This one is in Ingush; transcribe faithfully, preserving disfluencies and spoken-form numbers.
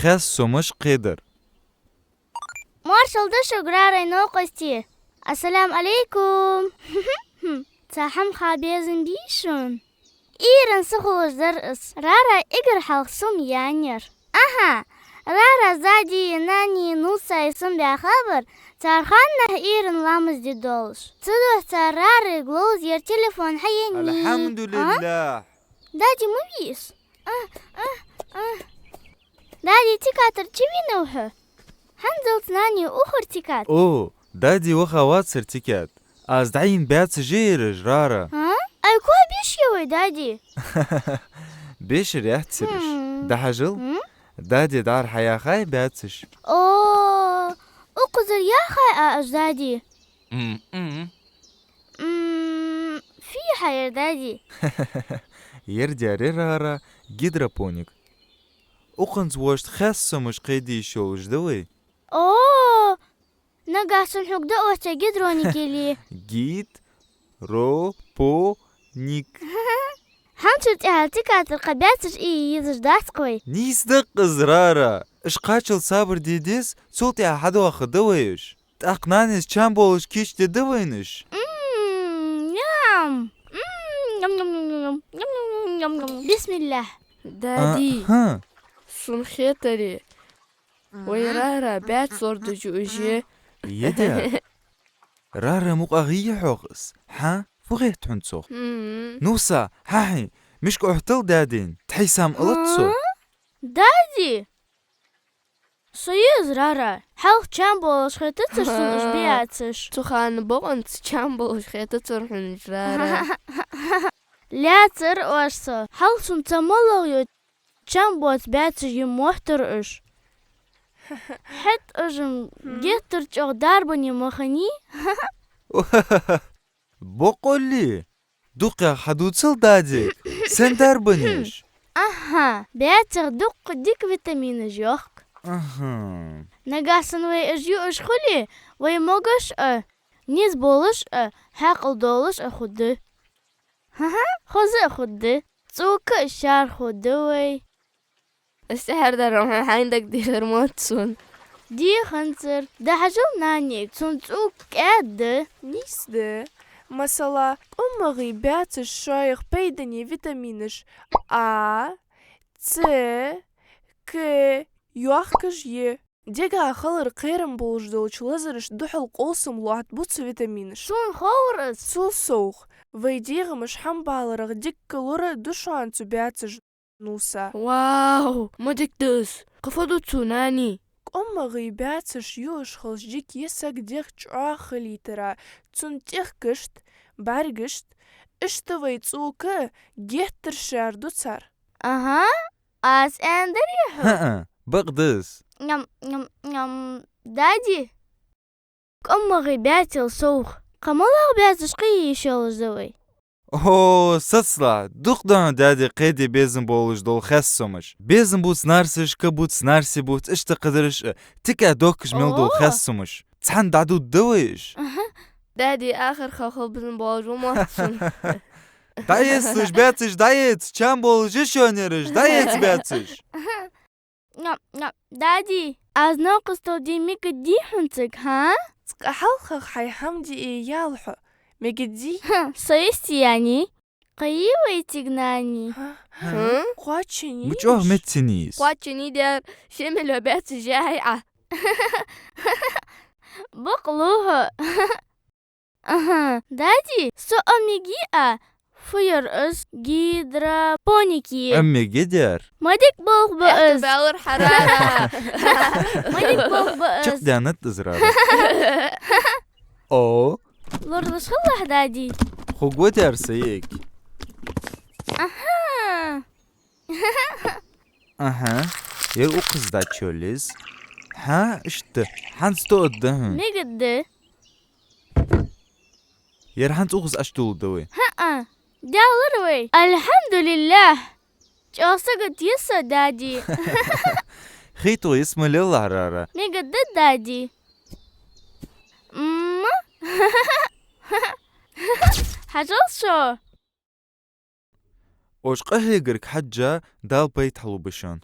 Хессомаш кхедар. Моаршал да шуга, Рарай новкъостий. Ассаламу Ӏалайкум. Цхьа хӀама ха безам бий шун? Ӏуйрийна сихулаш дар из. Рара, эггара хьалха со-м яьннаяр. Аха, Рара, Дади, Нани, Нусай со-м баьхабар, цар ханнахьа Ӏуйрийна ламаз де долаш. Цудухьа цар Рарайга ловза ер телефон хьаеннай. Алхьамдулиллахь. А? Дади, ма вий из. А, а, а. Дади, тикатар чу вийнав хьо? ХӀанзалца Нани ухар тикат. О, Дади ваха вацар тикат. Аз дӀаийна баьцаш я ераш, Рара. А? Ай, кхо беш я вай, Дади? Бешар яц ераш. Хм. ДӀахьажал. М? Дади дӀара хьаяхай баьцаш. О, укхазара яхай а уж, Дади? М-м. М, фу я ер, Дади? Ер да, Рара, гидропоник. Укханца вошта хессомаш кхеде йиш йолаш да вай. О, нагахь санна хьога дӀаоттаю гидроник или? Гид-ро-по-ник. ХӀанзчул тӀехьагӀа тикатара кхы баьцаш Ӏе езаш дац-кх вай. Нийса да-кх из, Рара. Уж кхаччалца сабар де деза, цул тӀехьагӀа хьадоахаргда вай уж. ТӀаккха Нанас чам болаш кийчдергда вайна уж. М, ням. М, ням, ням, ням. Бисмиллахь. Дади. А, хӀа. Сона хетаре, вай Рара баьцаш лорадеш я уж. Е да. Рара, мукъагӀа йий хьох из? Хьа? Фу хет хьона цох? М. Нуса, хьахьий, мишка Ӏохтал Дадина, тхьай сам алац цо. А? Дади! Со я из, Рара. Хьалха чам болаш хетацар сона уж баьцаш. Цу хана бокъонца чам болаш хетацар хьона уж, Рара. Лаьцар оаш со. Хьалха сона цхьа моллагӀа йола чам боаца баьцаш я моттар уж. ХӀаьта уж-м геттара чӀоагӀа дарбане ма хиннай. Боккъалла? Дукха хьадувцал Дадига, сен дарбанеш? Аха, баьцех дукха дика витаминаш йохк. Аха. Нагахь санна вай уж юаш хуле, вай могаш а, низ болаш а, хьаькъал долаш а хургда. Ха-ха, хоза а хургда. ЦӀока а шаьра хургда вай. Аз тӀехьара дар хьайна дагадехар мотт сона. Деханзар, дӀахьажал Нанега, цун цӀока кӀаьда да. Нийса да. Масала, къамагӀий баьцаш шоайх пайдане витаминаш А, С, К йохкаш я. Дега хилар кхерам болаш долча лазарашта духьал къовсам лоаттабу цу витаминаша. Сона ховр из. Цул совгӀа, вай дегӀамаш хӀама баларах дикка лора да шоана цу баьцаша. Нуса. Вау, ма дика да из. Кхы фу ду цо, Нани? КъамагӀий баьцаш юаш хилча дика я саг дегӀ чӀоагӀа хилийтара, цун тӀехкашта, бӀаргашта, иштта вай цӀока геттара шаьра ду цар. Аха, аз аьннадарий хьога? ХӀаа, бакъ да из. Ням, ням, ням. Дади? КъамагӀий баьцал совгӀа, кхы малагӀа баьцаш кхее йиш йолаш да вай? О, сацалахь, дукха да хьона Дади кхеде безам болаш дола хессомаш. Безам бувц нарсашка, бувц нарсий, бувц иштта кхыдараш а, тика дохкаш мел дола хессомаш. Цхьана дӀадувргда вай уж. Аха. Дади, ахар хьалха безам болаш ва мотт сона. ДӀаэца уж баьцаш, дӀаэца, чам болаш я шоана ераш, дӀаэца баьцаш. Аха. Ням, ням. Дади, аз новкъостал де мегаргдий хьона цига, хӀа? Цкъа хьалхагӀа хьай хӀама диъе яла хьо. Мегаргдий? Хм, со йисте яьннай. Кхеий вай цига Нани? ХӀа? ХӀа? Кхоаччанний? Ма чӀоагӀа меттанний из. Кхоаччанний дер, шемело баьцаш яхьий Ӏа? Бакълув хьо. Аха, Дади, со а мегаргья, фу яр из? Гидропоники. А мегаргья дер? Ма дика болх ба из. Эхта балар хьарара. Ма дика болх ба из. Чакхдаьннад из, Рара. О. Лоралуш хилалахь, Дади. Хургва дер са ек. Аха. Аха, ер укхаза дӀачуйолла из. ХӀа, иштта, хӀанз тоъаргда хьона. Мегаргда. Ер хӀанз укхаза Ӏочудулларгда вай. ХӀаа, даьлар вай. Алхьамдулиллахь. ЧӀоагӀа сагота я со, Дади. Хий тхо, йиса ма лелалахь, Рара. Мегаргда, Дади. М-м. Хьажал шо. Оаш къахьегарга хьежжа, Дала пайда хьалургба шоана.